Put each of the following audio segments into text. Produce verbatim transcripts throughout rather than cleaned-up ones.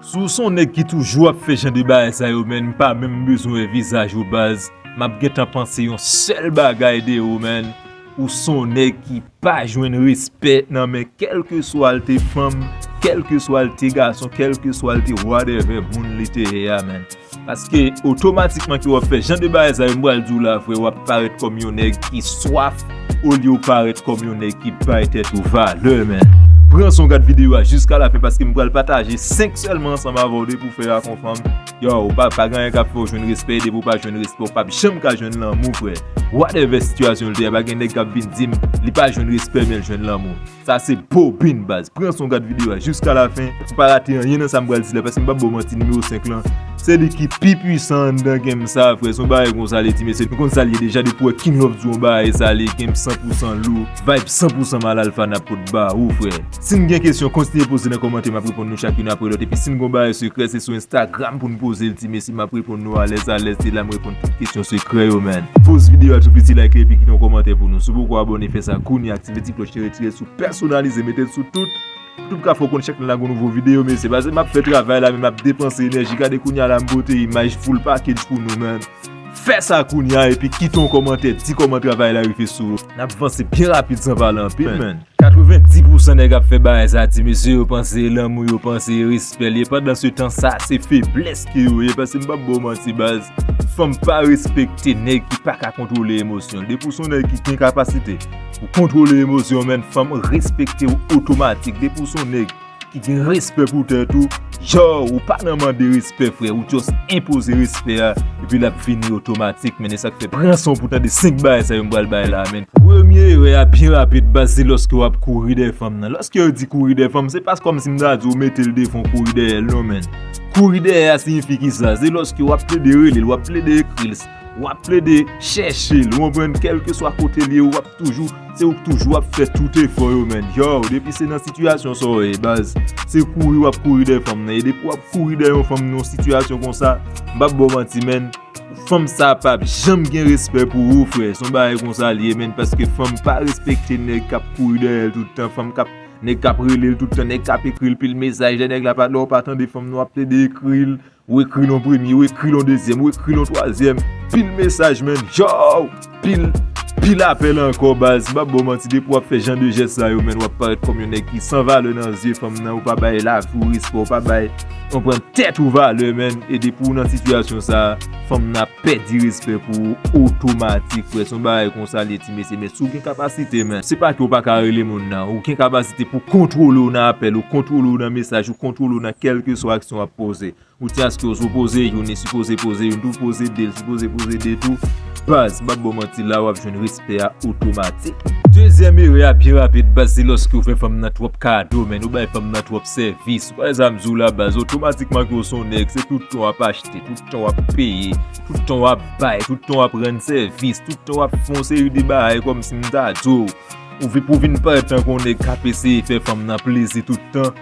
Si w se yon nèg ki toujou ap fè jan de bagay sa yo, menn, m pa menm bezwen wè vizaj ou, baz. M ap gentan panse yon sèl bagay de ou, menn. Ou se yon nèg ki pa jwenn respè nan men kèlkeswa l te fanm, kèlkeswa l te gason, kèlkeswa l te whatever moun li te ye a, menn. Paske otomatikman ke w ap fè jan de bagay sa yo, m pral di w la, frè, w ap parèt kòm yon nèg ki swaf olye w parèt kòm yon nèg ki bay tèt ou valè, menn. Pran son gad videyo a jiska lafen paske m pral pataje senk sèlman ansanm avè w depi w fè ak yon fanm. Yo, ou pa, pa gen anyen k ap fè w jwenn respè, depi w pa jwenn respè, w p ap janm ka jwenn lanmou, frè. Whatever sitiyasyon l te ye, pa gen nèg k ap vin di m li pa jwenn respè, men l jwenn lanmou. Sa se bobin, baz. Pran son gad videyo a jiska lafen pou pa rate anyen nan sa m pral di la, paske m p ap ba w manti, nimewo senk lan, se li ki pi pwisan anndan game sa, frè. Se yon bagay konsa l ye, ti mesye. Nou konn sa l ye deja, depi w wè King Love di w yon bagay, sa li game san pou san lou, vibe san pou san mal alfa n ap pot ba ou, frè. Si n gen kesyon, kontinye poze nan kòmantè, m ap reponn nou chak youn apre lòt. Epi si n gen yon bagay sekrè, se sou Instagram pou n poze l, ti mesye, m ap reponn nou alèz alèz, se la m reponn tout kesyon sekrè yo, menn. Poze videyo a tou piti, like li, epi kite yon kòmantè pou nou. Si w poko abòne, fè sa kounye a, aktive ti klòch, retire l sou pèsonalize, mete l sou tout. Tout ka fè w konn chak lè n lage yon nouvo videyo, mesye. Paske m ap fè travay la, men m ap depanse enèji. Gade kounye a la, m pote imaj full package pou nou, menn. Fè sa kounye a, epi kite yon kòmantè, di kòman travay la rive sou ou. N ap vanse byen rapid san pale anpil, menn. Katrevenndis pou san nèg ap fè bagay sa, ti mesye, yo panse e lanmou, yo panse e respè l ye. Pandan se tan sa, se feblès ke yo ye, paske m p ap ba w manti, baz. Fanm pa respekte nèg ki pa ka kontwole emosyon l. Depi w se yon nèg ki gen kapasite pou kontwole emosyon w, menn, fanm respekte w otomatik. Depi w se yon nèg ki gen respè pou tèt ou, yo, ou pa nan mande respè, frè, ou just enpoze respè a, epi l ap vini otomatik, menn. E sa k fè, pran son pou tande senk bagay sa yo m pral bay la, menn. Premye erè a, byen rapid, baz, se lòske w ap kouri dèyè fanm nan. Lòske yo di kouri dèyè fanm, se pa kòmsi m ta di w mete l devan w kouri dèyè l, non, menn. Kouri dèyè a siyifi kisa? Se lòske w ap plede rele l, w ap plede ekri l, w ap plede chèche l, ou konprann, kèlkeswa kote l ye, w ap toujou, se ou k toujou ap fè tout efò yo, menn. Yo, depi se nan sitiyasyon sa w ye, baz, se kouri w ap kouri dèyè fanm nan. E depi w ap kouri dèyè yon fanm nan yon sitiyasyon konsa, m p ap ba w manti, menn, fanm sa p ap janm gen respè pou ou, frè. Se yon bagay konsa l ye, menn, paske fanm pa respekte nèg k ap kouri dèyè l tout tan, fanm k ap, nèg k ap rele l tout tan, nèg k ap ekri l pil mesaj, lè nèg la pa, lè w pa tande fanm nan, w ap plede ekri l, ou ekri l yon premye, ou ekri l yon dezyèm, ou ekri l yon twazyèm, pil mesaj, menn, yo, pil, pil apèl ankò, baz, m p ap ba w manti, depi w ap fè jan de jès sa yo, menn, w ap parèt kòm yon nèg ki san valè nan zye fanm nan, ou pa bay lavi w respè, ou pa bay, konprann, tèt ou valè, menn, e depi w nan sitiyasyon sa, fanm nan ap pèdi respè pou ou otomatik, frè, se yon bagay konsa l ye, ti mesye, men si w gen kapasite, menn, se pa ke w pa ka rele moun nan, ou gen kapasite pou kontwole w nan apèl, ou kontwole w nan mesaj, ou kontwole w nan kèlkeswa aksyon w ap poze. Ou di aske w sipoze youn, li sipoze poze youn tou, poze de, li sipoze poze de tou. Baz, m p ap ba w manti, la w ap jwenn respè a otomatik. Dezyèm erè a, byen rapid, baz, se lòske w fè fanm nan twòp kado, menn, ou bay fanm nan twòp sèvis. Ou wè sa m di w la, baz, otomatikman ke w se yon nèg, se tout tan w ap achte, tout tan w ap peye, tout tan w ap bay, tout tan w ap rann sèvis, tout tan w ap fè yon seri de bagay kòmsi m ta di w. Ou vi-, pou vin parèt tankou yon nèg k ap eseye fè fanm nan plezi tout tan,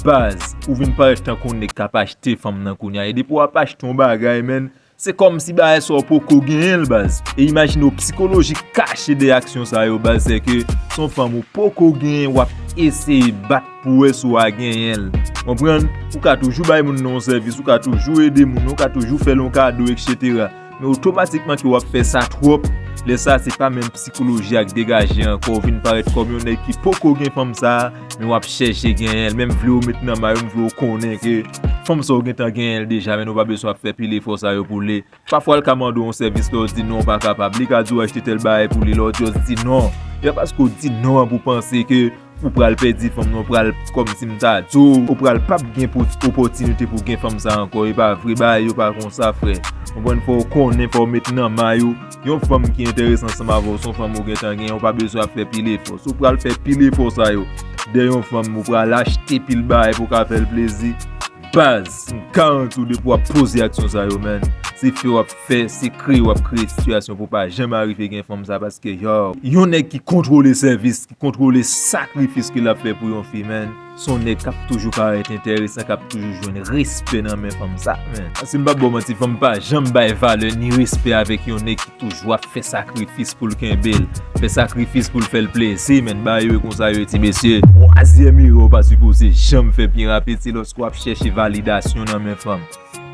baz, ou vin parèt tankou yon nèg k ap achte fanm nan kounye a. E depi w ap achte yon bagay, menn, se kòmsi bagay sa w poko genyen l, baz. E imajine w psikoloji k kache dèyè aksyon sa yo, baz, se ke se yon fanm ou poko genyen, w ap eseye bat pou wè si w a genyen l. Konprann? Ou ka toujou bay moun nan yon sèvis, ou ka toujou ede moun nan, ou ka toujou fè l yon kado, etsetera. Men otomatikman ke w ap fè sa twòp, lè sa se pa menm psikoloji a k degaje ankò, ou vin parèt kòm yon nèg ki poko gen fanm sa a, men w ap chèche genyen l, menm vle w met nan may ou, m vle w konnen ke fanm sa w gentan genyen l deja, men ou pa bezwen ap fè pil efò sa yo pou li. Pafwa l ka mande w yon sèvis, lè w di non, w pa kapab, li ka di w achte tèl bagay pou li, lè w just di non. E pa paske w di non an pou panse ke ou pral pèdi fanm nan, ou pral, kòmsi m ta di w, ou pral p ap gen po-, opòtinite pou gen fanm sa ankò. E pa vre, bagay yo pa konsa, frè. Konprann, fò w konnen, fò w met nan may ou. Yon fanm ki enterese ansanm avè w, se yon fanm ou gentan genyen, ou pa bezwen ap fè pil efò. Si w pral fè pil efò sa yo dèyè yon fanm, ou pral achte pil bagay pou w ka fè l plezi. Baz, m garanti w depi w ap poze aksyon sa yo, menn, Se fè w ap fè, se kreye w ap kreye sitiyasyon pou pa janm arive gen fanm sa, paske, yo, yon nèg ki kontwole sèvis, ki kontwole sakrifis ke l ap fè pou yon fi, man, se yon nèg k ap toujou parèt enteresan, k ap toujou jwenn respè nan men fanm sa, man. Paske m p ap ba w manti, fanm pa janm bay valè ni respè avèk yon nèg ki toujou ap fè sakrifis pou l kenbe l, fè sakrifis pou l fè l plezi, man. Bagay yo konsa yo ye, ti mesye. Twazyèm erè w pa sipoze janm fè, byen rapid, se lòske w ap chèche validasyon nan men fanm.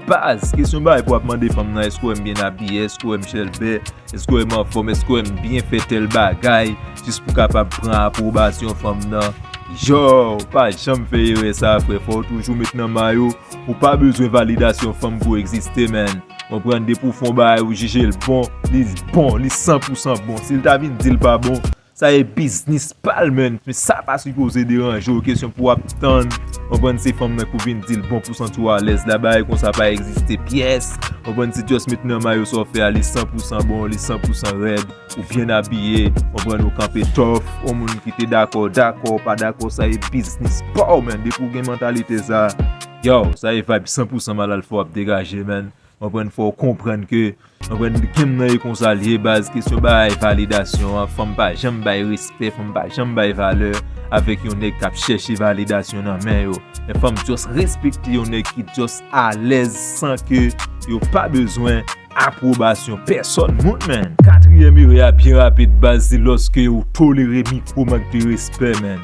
Baz, kesyon bagay pou w ap mande fanm nan, èske w wè m byen abiye, èske w wè m chèlbè, èske w wè m anfòm, èske w wè m byen fè tèl bagay, jis pou w kapab pran apwobasyon fanm nan. Yo, pa janm fè erè sa, frè. Fò w toujou met nan may ou. Ou pa bezwen validasyon fanm pou w egziste, man. Konprann, depi w fè yon bagay, ou jije l bon, li bon, li san pou san bon. Si l ta vin di l pa bon, sa e biznis pa l, man. Men sa pa sipoze deranje w. Kesyon pou w ap tann, konprann, se fanm nan ki vin di l bon pou w santi w alèz la. Bagay konsa pa egziste pyès. Konprann, se just met nan may ou sa w fè a, li san pou san bon, li san pou san rèd. Ou byen abiye, konprann, ou kanpe tòf. Yon moun ki te dakò, dakò, pa dakò, sa e biznis pa w, man. Depi w gen mantalite sa, yo, sa e vibe san pou san malalfa w ap degaje, man. Konprann, fò w konprann ke, konprann, game nan e konsa l ye, baz. Kesyon bagay validasyon an, fanm pa janm bay respè, fanm pa janm bay valè avèk yon nèg k ap chèche validasyon nan men yo. Men fanm just respekte yon nèg ki just alèz san ke yo pa bezwen apwobasyon pèsòn moun, man. Katriyèm erè a, byen rapid, baz, se lòske ou tolere mikwo mank de respè, man.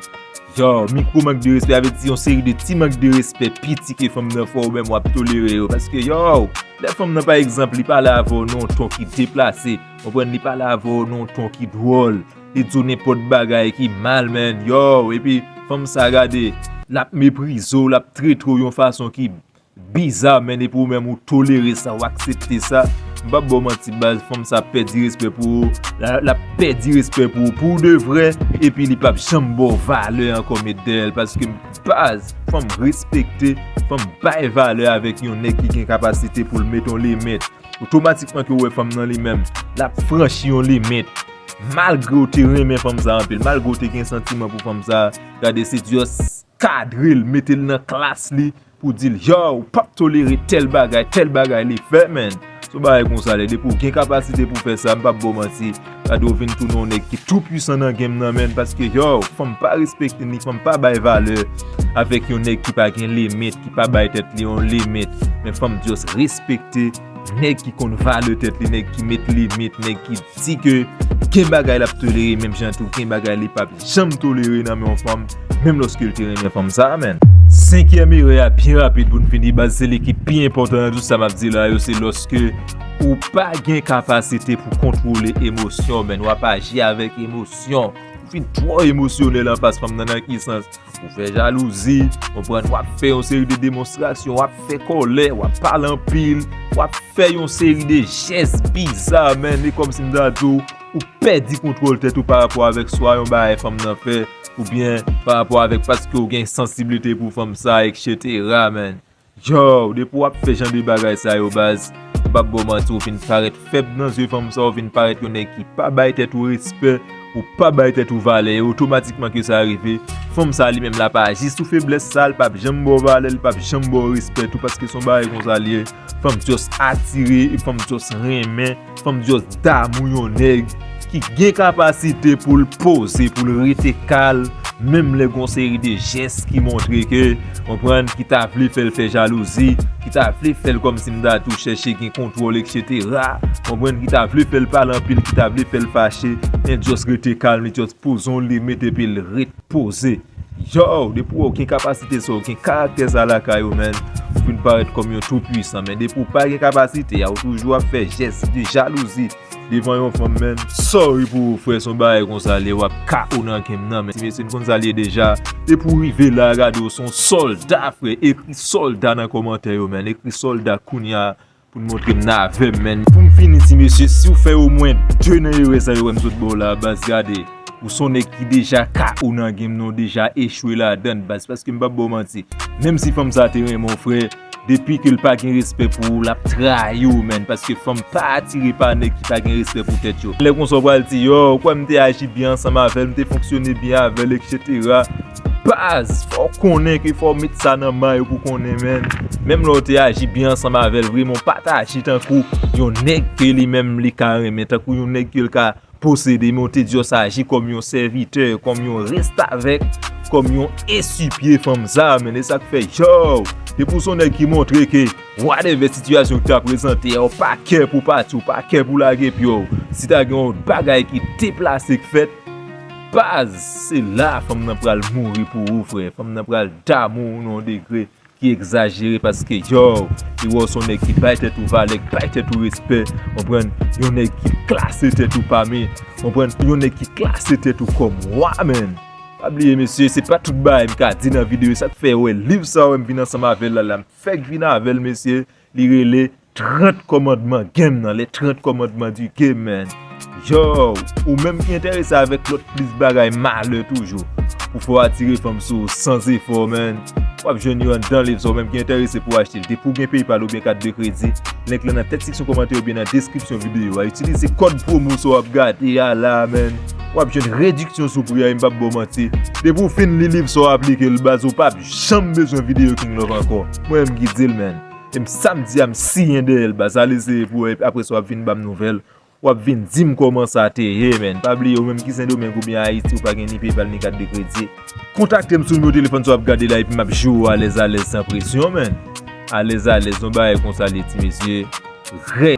Yo, mikwo mank de respè, sa vle di yon seri de ti mank de respè piti ke fanm nan fè w, ou menm w ap tolere yo. Paske, yo, lè fanm nan, pa egzanp, li pale avè w nan yon ton ki deplase, konprann, li pale avè w nan yon ton ki dwòl, li di w nenpòt bagay ki mal, man. Yo, epi fanm sa, gade, l ap meprize w, l ap trete w yon fason ki biza, man, epi ou menm ou tolere sa, ou aksepte sa. M p ap ba w manti, baz, fanm sa ap pèdi respè pou ou, l ap pèdi respè pou ou, pou de vrè, epi li p ap janm ba w valè ankò, met dèyè l, paske, baz, fanm respekte, fanm bay valè avèk yon nèg ki gen kapasite pou l met yon limit. Otomatikman ke w wè fanm nan li menm, l ap franchi yon limit. Malgre w te renmen fanm sa anpil, malgre w te gen santiman pou fanm sa, gade, se just kadre l, mete l nan klas li, pou di l, yo, ou p ap tolere tèl bagay, tèl bagay li fè, man. Se yon bagay konsa l ye, depi w gen kapasite pou fè sa, m p ap ba w manti, gade w vin tounen yon nèg ki tou pwisan nan game nan, man, paske, yo, fanm pa respekte ni fanm pa bay valè avèk yon nèg ki pa gen limit, ki pa bay tèt li yon limit. Men fanm just respekte nèg ki konn valè tèt li, nèg ki met limit, nèg ki di ke gen bagay l ap tolere, menm jan tou gen bagay li p ap janm tolere nan men yon fanm, menm lòske l te renmen fanm sa a, man. Senkyèm erè a, byen rapid pou n fini, baz, se li ki pi enpòtan nan tout sa m ap di la yo, se lòske ou pa gen kapasite pou kontwole emosyon, man. W ap aji avèk emosyon. Ou fin twò emosyonèl anfas fanm nan, nan ki sans? Ou fè jalouzi, konprann, w ap fè yon seri de demonstrasyon, w ap fè kòlè, w ap pale anpil, w ap fè yon seri de jès biza, man. E kòmsi m ta di w, ou pèdi kontwòl tèt ou pa rapò avèk swa yon bagay fanm nan fè, oubyen pa rapò avèk paske w gen sansiblite pou fanm sa, etsetera, man. Yo, depi w ap fè jan de bagay sa yo, baz, m p ap ba w manti, ou vin parèt fèb nan zye fanm sa, ou vin parèt yon nèg ki pa bay tèt ou respè, ou pa bay tèt ou valè, e otomatikman ke sa rive, fanm sa li menm l ap aji sou feblès sa, l p ap janm ba w valè, l p ap janm ba w respè tou, paske se yon bagay konsa l ye. Fanm just atire, e fanm just renmen, fanm just damou yon nèg ki gen kapasite pou l poze, pou l rete kalm, menm lè gon seri de jès ki montre ke, konprann, ki ta vle fè l fè jalouzi, ki ta vle fè l kòmsi m ta di w chèche gen kontwòl, etsetera. Konprann, ki ta vle fè l pale anpil, ki ta vle fè l fache, men just rete kalm, li just poze yon limit epi l ret poze. Yo, depi w gen kapasite sa, w gen karaktè sa lakay ou, man, ou vin parèt kòm yon tou pwisan, men depi w pa gen kapasite a, ou toujou ap fè jès de jalouzi devan yon fanm, man. Sorry pou ou, frè, se yon bagay konsa l ye, w ap K O nan game nan, man. Ti mesye, n konn sa l ye deja. Depi w rive la, gade w se yon sòlda, frè. Ekri sòlda nan kòmantè yo, man. Ekri sòlda kounye a pou n montre m n avè m, man. Pou m fini, ti mesye, si w fè omwen de nan erè sa yo wè m sot ba w la, baz, gade. Ou se yon nèg ki deja K O nan game nan, w deja echwe ladan l, baz. Paske m p ap ba w manti. Menm si fanm sa te renmen w, frè, depi ke l pa gen respè pou ou, l ap trayi w, man, paske fanm pa atire pa nèg ki pa gen respè pou tèt yo. Lè konsa w pral di, yo, ou kwè m te aji byen ansanm avè l, m te fonksyone byen avè l, etsetera. Baz, fò w konnen ke fò w met sa nan may ou pou konnen, menn. Menm lè w te aji byen ansanm avè l, vre, men w pa t aji tankou yon nèg ke li menm li ka renmen, tankou yon nèg ke l ka posede, men w te di w sa aji kòm yon sèvitè, kòm yon restavèk, kòm yon esipye fanm sa, menn. E sa k fè, yow, depi w se yon nèg ki montre ke whatever sitiyasyon ki ta prezante a, w pa kè pou pati, w pa kè pou lage pye w. Si ta gen yon bagay ki deplase k fèt, baz, se la fanm nan pral mouri pou ou, frè. Fanm nan pral damou w nan yon degre ki egzajere, paske, yow, li wè w se yon nèg ki bay tèt ou valè, ki bay tèt ou respè, konprann? Yon nèg ki klase tèt ou pami, konprann? Yon nèg ki klase tèt ou kòm wa, menn. Pa bliye, mesye, se pa tout bagay m ka di nan videyo. Sa k fè, wè, liv sa, wè, m vin ansanm avè l la, la, m fèk vin avè l, mesye. Li rele trant kòmandman game nan, les trente commandements du game, man. Yow, ou menm ki enterese avèk lòt plis bagay malè toujou, pou fè w atire fanm sou ou san efò, man, w ap jwenn yo anndan liv sa. Ou menm ki enterese pou w achte l, depi w gen PayPal oubyen kat de kredi, link lan nan tèt seksyon kòmantè oubyen nan deskripsyon videyo a. Itilize kòd pwomo sa w ap gade a la, man. W ap jwenn rediksyon sou pri a, e m p ap ba w manti. Depi w fin li liv sa w aplike l, baz, ou p ap janm bezwen videyo King Love ankò. Mwen menm ki di l, man. E m sa m di a, m siyen dèyè l, baz. Al eseye pou w wè, apre sa w ap vin ban m nouvèl. W ap vin di m kòman sa te ye, man. Pa bliye, ou menm ki Sendomeng oubyen Ayiti, ou pa gen ni PayPal ni kat de kredi, kontakte m sou nimewo telefòn sa w ap gade la, epi m ap jere w alèz alèz san presyon, man. Alèz alèz, yon bagay konsa l ye, ti mesye. Rèd.